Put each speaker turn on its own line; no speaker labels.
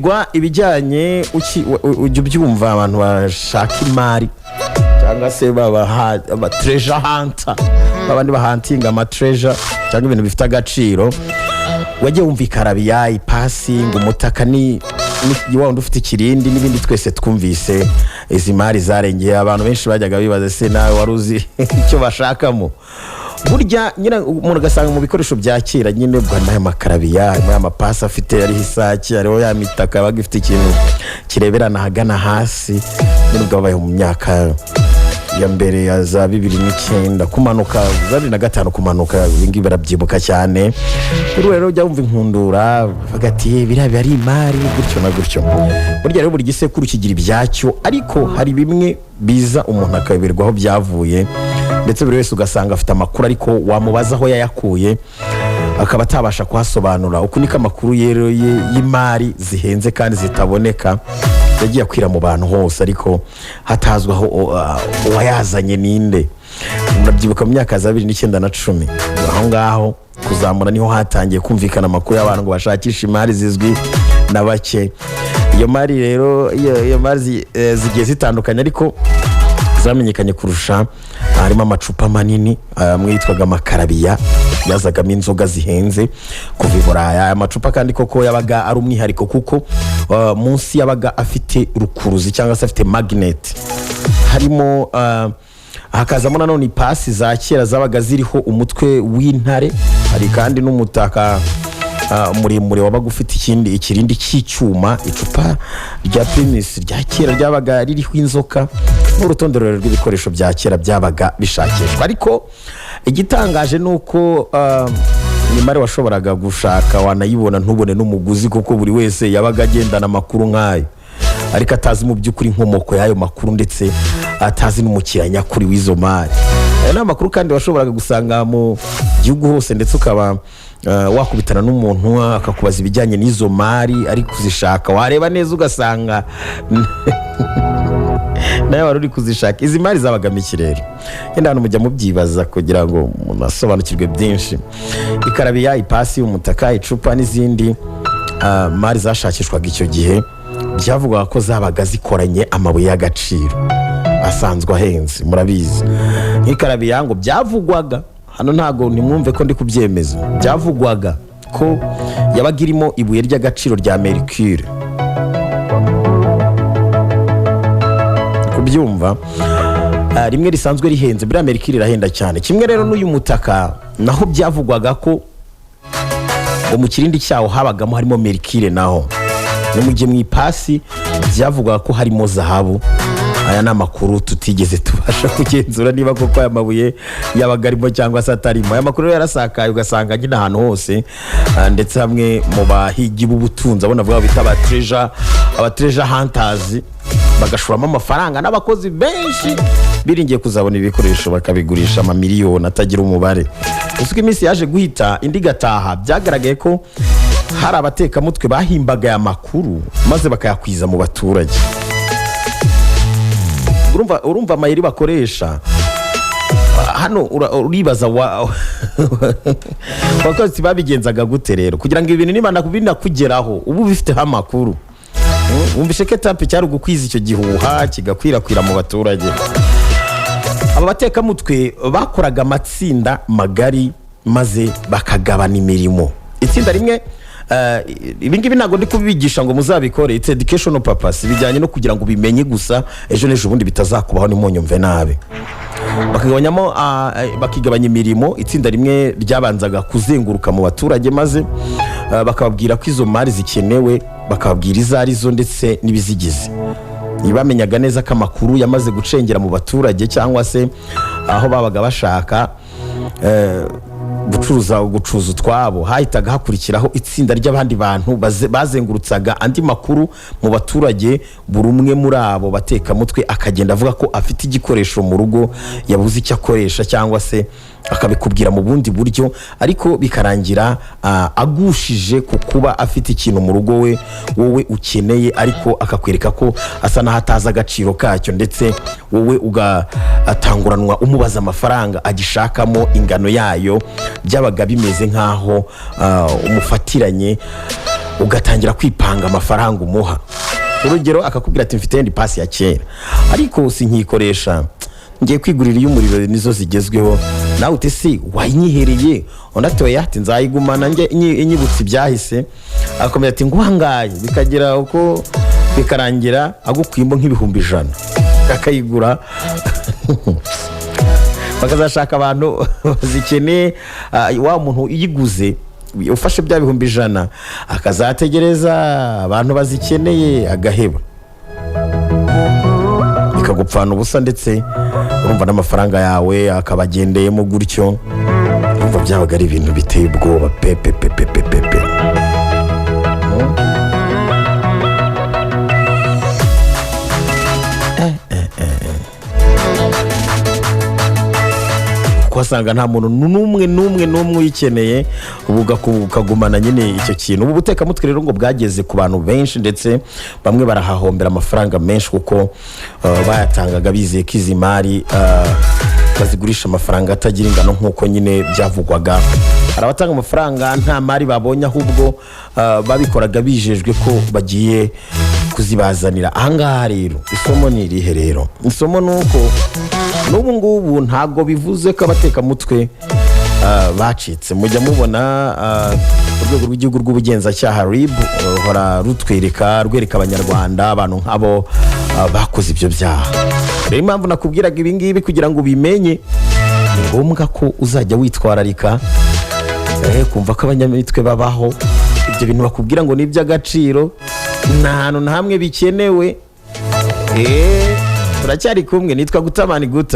Kuyoberwa ibijyanye ujya ubyumva, abantu bashaka imari cyangwa se baba aba treasure hunter, babandi bahuntinga ama treasure cyangwa ibintu bifite agaciro. Wagiye wumva ikarabiya, ipasi, ngo umutaka ni wa wundi ufite ikirindi n'ibindi. Twese twumvise izi mari zarengeye abantu benshi, bajyaga bibaza: se nawe wari uzi icyo bashakamo? Burya nyine umuntu ugasanga mu bikoresho bya kera nyine ubwo harimo aya makarabiya, harimo aya mapasi afite ariho isake, hariho ya mitaka yabaga ifite ikintu kireberana ahagana hasi. Nyine ubwo babaye mu myaka ya mbere ya za 2009 kumanuka, za 2005 kumanuka, ibi ngibi barabyibuka cyane. Kuri rero ujya wumva inkundura bavuga ati: "Biriya biba ari imari gutyo na gutyo." Burya rero buri gisekuru kigira ibyacyo, ariko hari bimwe biza umuntu akayoberwa aho byavuye, ndetse buri wese ugasanga afite amakuru, ariko wamubaza aho yayakuye akaba atabasha kuhasobanura. Uku niko amakuru rero y'imari zihenze kandi zitaboneka yagiye akwira mu bantu hose, ariko hatazwi aho uwayazanye ninde. Murabyibuka mu myaka za 2009 na 10 aho ngaho kuzamura, niho hatangiye kumvikana amakuru y'abantu ngo bashakishe imari zizwi na bake. Iyo mari rero, iyo mari zigiye zitandukanye, ariko zamenyekanye kurusha harimo amacupa manini, amwe yitwaga amakarabiya, yazagamo inzoga zihenze kuva i Buraya. Aya macupa kandi koko yabaga ari umwihariko, kuko munsi yabaga afite rukuruzi cyangwa se afite magnet. Harimo hakazamo nanone ipasi za kera zabaga ziriho umutwe w'intare. Hari kandi n'umutaka muremure wabaga ufite ikindi ikirindi cy'icyuma, icupa rya Primus rya kera ryabaga ririho inzoka, n'urutonde rurerure rw'ibikoresho bya kera byabaga bishakishwa. Ariko igitangaje ni uko imari washoboraga gushaka wanayibona ntubone n'umuguzi, kuko buri wese yabaga agendana amakuru nk'ayo, ariko atazi mu by'ukuri inkomoko y'ayo makuru, ndetse atazi n'umukiriya nyakuri w'izo mari. Aya ni amakuru kandi washoboraga gusanga mu gihugu hose, ndetse ukaba wakubitana n'umuntu akakubaza ibijyanye n'izo mari ari kuzishaka, wareba neza ugasanga nawe wari uri kuzishaka. Izi mari zabagamo iki rero? Yenda hano mujya mubyibaza kugira ngo munasobanukirwe byinshi. Ikarabiya, ipasi, umutaka, icupa n'izindi mari zashakishwaga icyo gihe, byavugwaga ko zabaga zikoranye amabuye y'agaciro asanzwe ahenze. Murabizi, nk'ikarabiya ngo byavugwaga, hano ntabwo ntimwumve ko ndi kubyemeza, byavugwaga ko yabaga irimo ibuye ry'agaciro rya mercure. Kubyumva, rimwe risanzwe rihenze, buriya mercure irahenda cyane. Kimwe rero n'uyu mutaka, naho byavugwaga ko ngo mu kirindi cyawo habagamo harimo mercure, naho ni mu gihe mu ipasi byavugwaga ko harimo zahabu. Aya ni amakuru tutigeze tubasha kugenzura niba koko aya mabuye yabaga arimo cyangwa se atarimo. Aya makuru rero yarasakaye, ugasanga nyine ahantu hose, ndetse hamwe mu bahigi b'ubutunzi, abo navuga bita aba treasure hunters, bagashoramo amafaranga n'abakozi benshi biringiye kuzabona ibikoresho bakabigurisha amamiliyoni atagira umubare. Gusa uko iminsi yaje guhita indi igataha, byagaragaye ko hari abatekamutwe bahimbaga aya makuru maze bakayakwiza mu baturage. Urumva amayeri bakoresha hano, uribaza abakozi babigenzaga gute rero kugira ngo ibintu niba binakugeraho uba ubifiteho amakuru. Wumvishe ko étape cyari ugukwiza icyo gihuha kigakwirakwira mu baturage. Aba batekamutwe bakoraga amatsinda magari maze bakagabana imirimo. Itsinda rimwe, ibi ngibi ntabwo ndi kubigisha ngo muzabikore, it's educational purpose, bijyanye no kugira ngo ubimenye gusa, ejo n'ejo bundi bitazakubaho, ntimunyumve nabi. Bakagabanyamo, bakigabanya imirimo. Itsinda rimwe ryabanzaga kuzenguruka mu baturage maze bakababwira ko izo mari zikenewe, bakababwira izo arizo ndetse n'ibizigize. Bamenyaga neza ko amakuru yamaze gucengera mu baturage cyangwa se aho babaga bashaka gucuruza utwabo, hahitaga hakurikiraho itsinda ry'abandi bantu bazengurutsaga andi makuru mu baturage. Buri umwe muri abo batekamutwe akagenda avuga ko afite igikoresho mu rugo yabuze icyo akoresha, cyangwa se akabikubwira mu bundi buryo, ariko bikarangira agushije ku kuba afite ikintu mu rugo we wowe ukeneye, ariko akakwereka ko asa n'aho atazi agaciro kacyo, ndetse wowe ugatanguranwa umubaza amafaranga agishakamo, ingano yayo. Byabaga bimeze nk'aho umufatiranye. Ugatangira kwipanga amafaranga umuha. Urugero, akakubwira ati: "Mfite yenda ipasi ya kera, ariko sinkikoresha, ngiye kwigurira iy'umuriro, nizo zigezweho." Nawe uti: "Si wayinyihereye?" Undi ati: "Oya," ati: "nzayigumana njye inyibutsa ibyahise." Akomeza ati: "Nguhangaye." Bikagera uko bikarangira agukuyemo nk'100,000, akayigura, bakazashaka abantu bazikeneye. Wa muntu uyiguze, ufashe bya 100,000, akazategereza abantu bazikeneye, agaheba, bikagupfana ubusa, ndetse urumva n'amafaranga yawe akaba agendeyemo gutyo. Urumva byabaga ari ibintu biteye ubwoba pe pe pe pe pe pe pe. Kuko wasanga nta muntu n'umwe n'umwe n'umwe uyikeneye, ubu ukagumana nyine icyo kintu. Ubu butekamutwe rero ngo bwageze ku bantu benshi, ndetse bamwe barahahombera amafaranga menshi, kuko bayatangaga bizeye ko izi mari bazigurisha amafaranga atagira ingano, nk'uko nyine byavugwaga. Hari abatanga amafaranga nta mari babonye, ahubwo babikoraga bijejwe ko bagiye kuzibazanira. Ahangaha rero isomo ni irihe? Rero isomo ni uko n'ubu ngubu ntabwo bivuze ko abatekamutwe bacitse. Mujya mubona Urwego rw'Igihugu rw'Ubugenzacyaha, RIB, ruhora rutwereka, rwereka Abanyarwanda abantu nk'abo bakoze ibyo byaha. Rero impamvu nakubwiraga ibi ngibi kugira ngo ubimenye, ni ngombwa ko uzajya witwararika, kumva ko abanyamitwe babaho. Ibyo bintu bakubwira ngo ni iby'agaciro, nta hantu na hamwe bikenewe. Turacyari kumwe, nitwa Gutamani Guta.